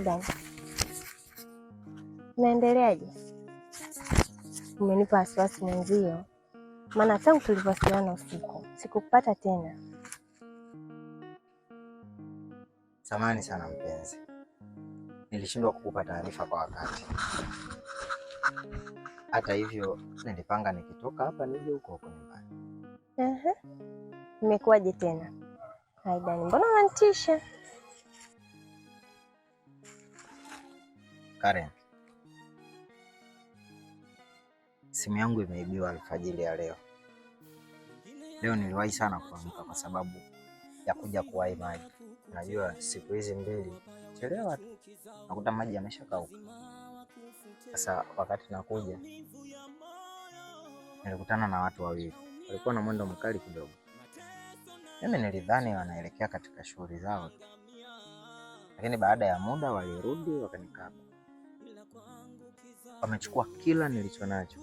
Aidan, unaendeleaje? Umenipa wasiwasi mwenzio, maana tangu tulivyowasiliana usiku sikupata tena. Samahani sana mpenzi, nilishindwa kukupa taarifa kwa wakati. Hata hivyo, nilipanga nikitoka hapa nije huko huko nyumbani. Aha. Imekuwaje tena Aidan, mbona unanitisha? Karen, simu yangu imeibiwa alfajiri ya leo. Leo niliwahi sana kuamka kwa sababu ya kuja kuwahi maji. Unajua siku hizi mbili chelewa tu nakuta maji yameshakauka. Sasa wakati nakuja nilikutana na watu wawili walikuwa na mwendo mkali kidogo. Mimi nilidhani wanaelekea katika shughuli zao tu, lakini baada ya muda walirudi wakanikaba, wamechukua kila nilicho nacho.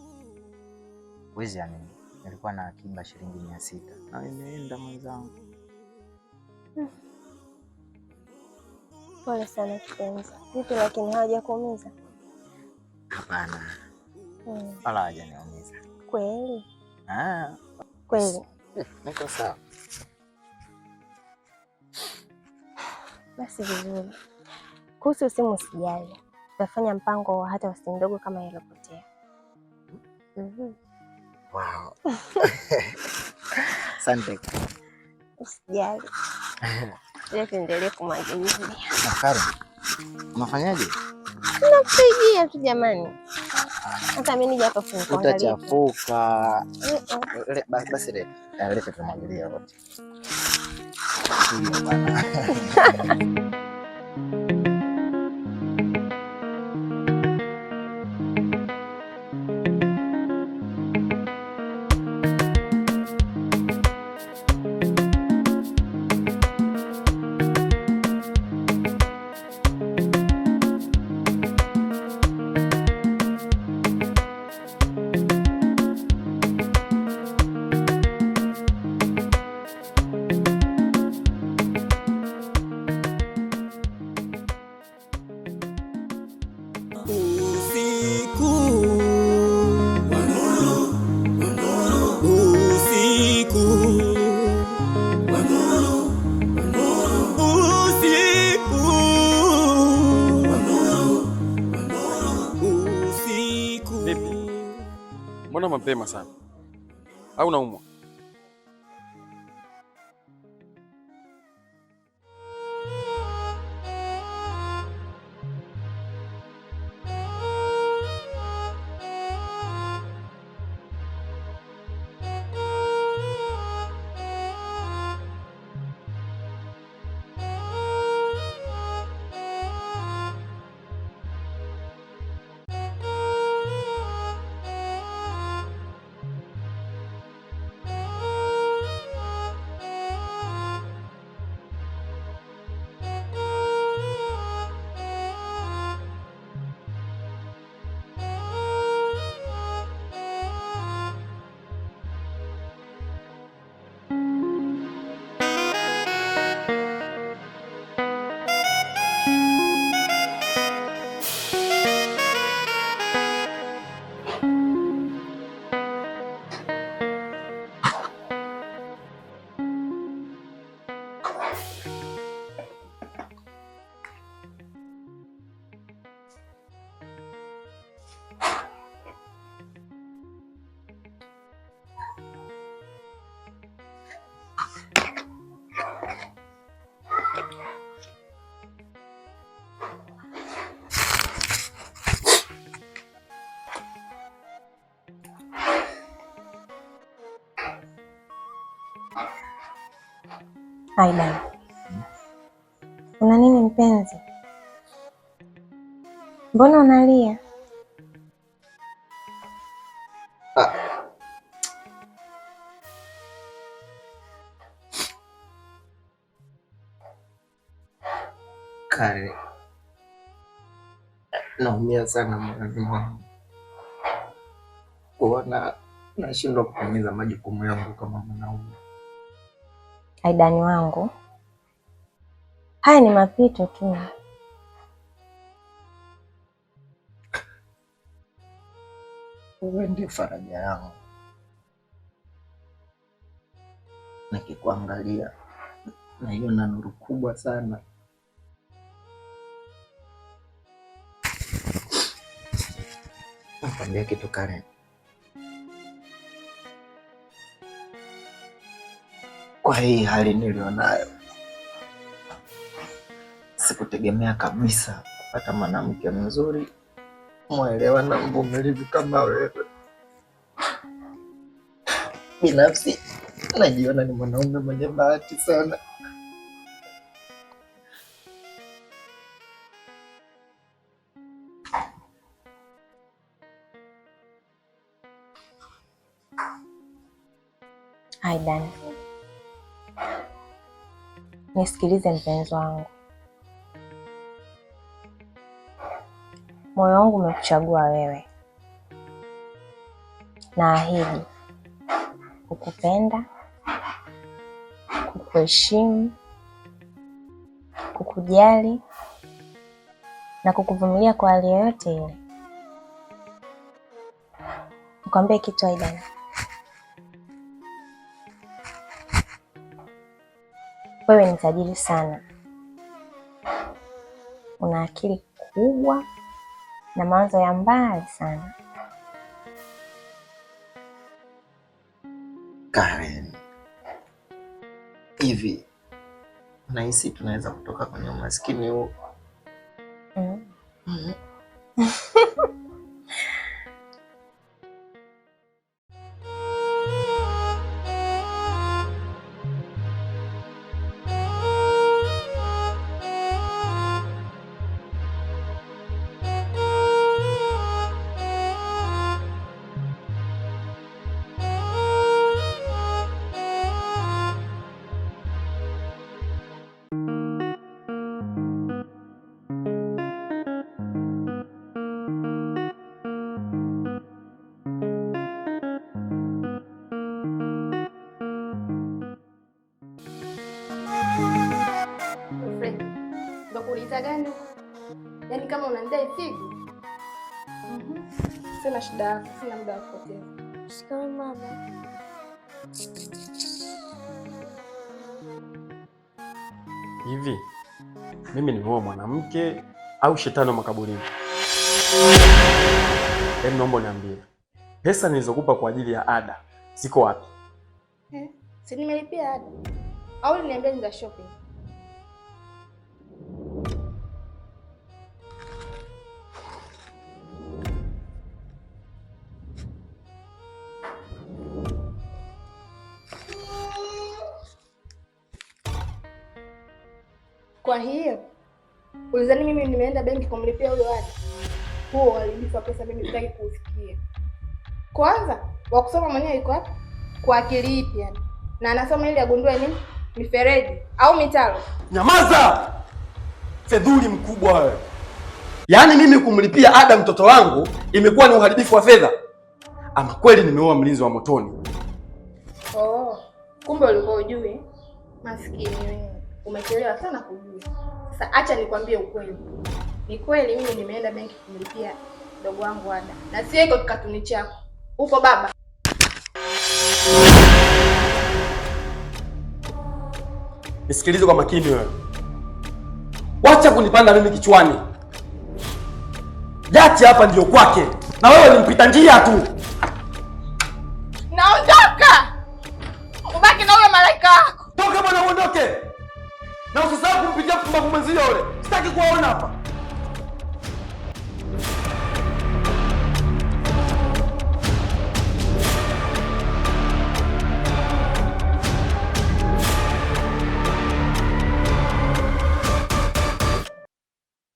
Huwezi amini, nilikuwa na akiba shilingi 600 na imeenda mwenzangu. Pole sana kipenzi. Vipi lakini hawajakuumiza? Hapana, wala hawajaniumiza. Kweli? Ah, Kweli. niko sawa. Basi vizuri. Kuhusu simu usijali, tutafanya mpango hata wa simu ndogo kama iliyopotea. Wow. Asante. Usijali. Ila tuendelee kumwagilia. Karen, unafanyaje? Nakusaidia tu jamani. Hata mimi nije hapa kuangalia. Utachafuka. Basi leta tumwagilie wote. Hiyo bana. Usiku wa nuru, usiku wa nuru, usiku wa nuru, usiku. Vipi? Mbona mapema sana? Au unaumwa? Aidan, una nini mpenzi? Mbona unalia? Ah. Karen, naumia sana moyoni mwangu kuona nashindwa kutimiza majukumu yangu kama mwanaume. Aidani wangu, haya ni mapito tu. Wewe ndio faraja yangu. Nikikuangalia naiona nuru kubwa sana. Nakwambia kitu Karen. Kwa hii hali nilionayo, sikutegemea kabisa kupata mwanamke mzuri, mwelewa na mvumilivu kama wewe. Binafsi najiona ni mwanaume mwenye bahati sana. Aidan, nisikilize mpenzi wangu, moyo wangu umekuchagua wewe, naahidi kukupenda, kukuheshimu, kukujali na kukuvumilia kwa hali yoyote ile. Nikwambie kitu Aidan, wewe ni tajiri sana, una akili kubwa na mawazo ya mbali sana. Karen, hivi unahisi tunaweza kutoka kwenye umaskini huu? Mm. Ndo kuuliza gani huko? Yaani kama unanidai figo? Sina shida yako, sina muda wa kupoteza. Shikamoo mama. Hivi mimi nimeoa mwanamke au shetani wa makaburini? Hebu naomba uniambie, pesa nilizokupa kwa ajili ya ada ziko wapi? Eh, si nimelipia ada au uliniambia ni za shopping? Kwa hiyo ulizani mimi nimeenda benki kumlipia huyo ada? Huo uharibifu wa pesa mimi sitaki kuusikia. Kwanza wa kusoma mwenyewe yuko wapi? Kwa akili ipi yani? Na anasoma ili agundue nini? Mifereji au mitaro? Nyamaza! Fedhuli mkubwa wewe. Yaani mimi kumlipia ada mtoto wangu imekuwa ni uharibifu wa fedha? Ama kweli nimeoa mlinzi wa motoni. Oh, kumbe ulikuwa hujui. Maskini wewe. Umechelewa sana kujua. Sasa acha nikwambie ukweli. Ni kweli mimi nimeenda benki kumlipia mdogo wangu ada. Na sio iko kikatuni chako. Upo baba? Nisikilize kwa makini wewe. Wacha kunipanda mimi kichwani. Jati hapa ndiyo kwake na wewe ni mpita njia tu. Naondoka. Ubaki na huyo malaika wako. Toka bwana, uondoke. Na usisahau kumpigia pumbavu mwenzio yule. Sitaki kuwaona hapa.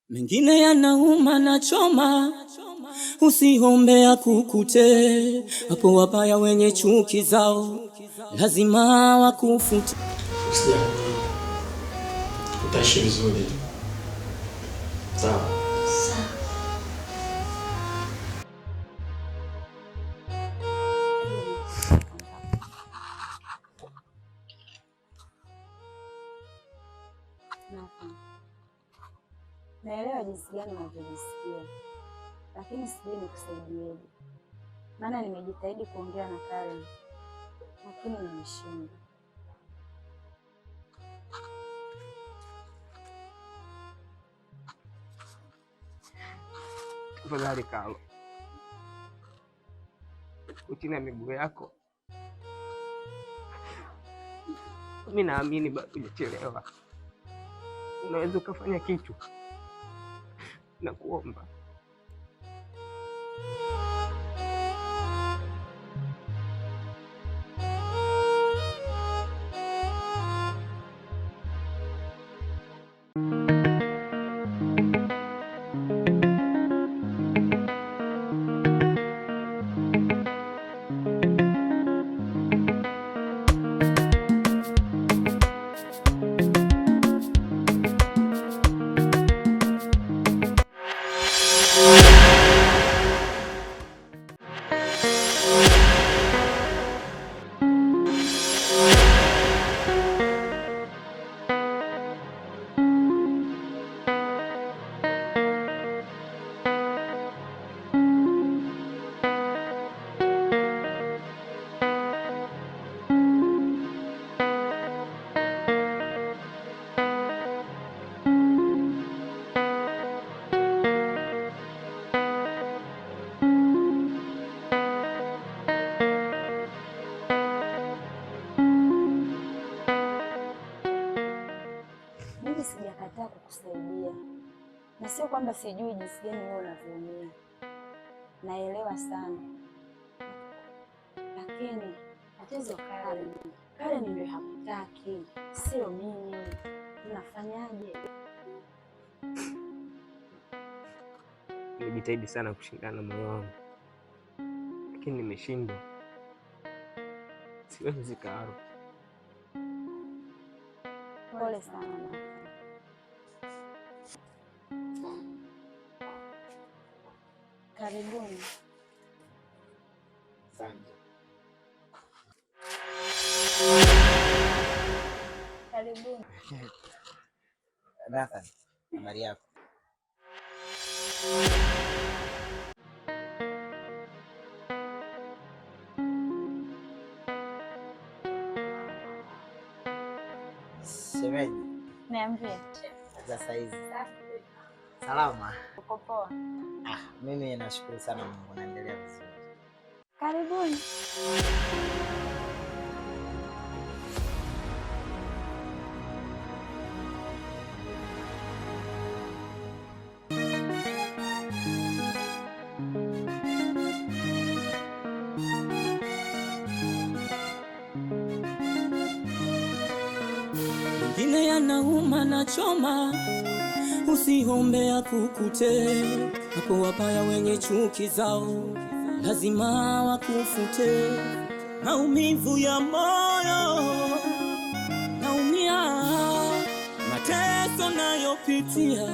Mengine yanauma na choma, usiombe akukute. Hapo wabaya wenye chuki zao lazima wakufute. Usijali. Utaishi vizuri. Sawa. Sawa. Naelewa jinsi gani unavyojisikia, lakini sijui nikusaidieje. Maana nimejitahidi kuongea na Karen lakini nimeshindwa. Tafadhali Karo, chini ya miguu yako, mimi naamini bado hujachelewa, unaweza ukafanya kitu. Nakuomba. Mimi sijakataa kukusaidia, na sio kwamba sijui jinsi gani wewe unavyoumia, naelewa sana, lakini tatizo Karen, Karen ndio hakutaki, sio mimi. Tunafanyaje? Nimejitahidi sana kushindana na moyo wangu, lakini nimeshindwa. Siwezi Karo. Pole sana. Karibuni. Asante. Karibuni. Nathan, habari yako? Shemeji, Niambie. za saizi salama? Uko poa? Ah, mimi nashukuru sana Mungu, naendelea vizuri. Karibuni. Mengine yanauma na choma, usiombe akukute. Hapo wabaya wenye chuki zao lazima wakufute. Maumivu ya moyo naumia, mateso nayopitia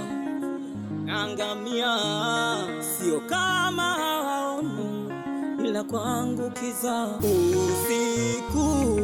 naangamia. Sio kama hawaoni, ila kwangu kiza usiku.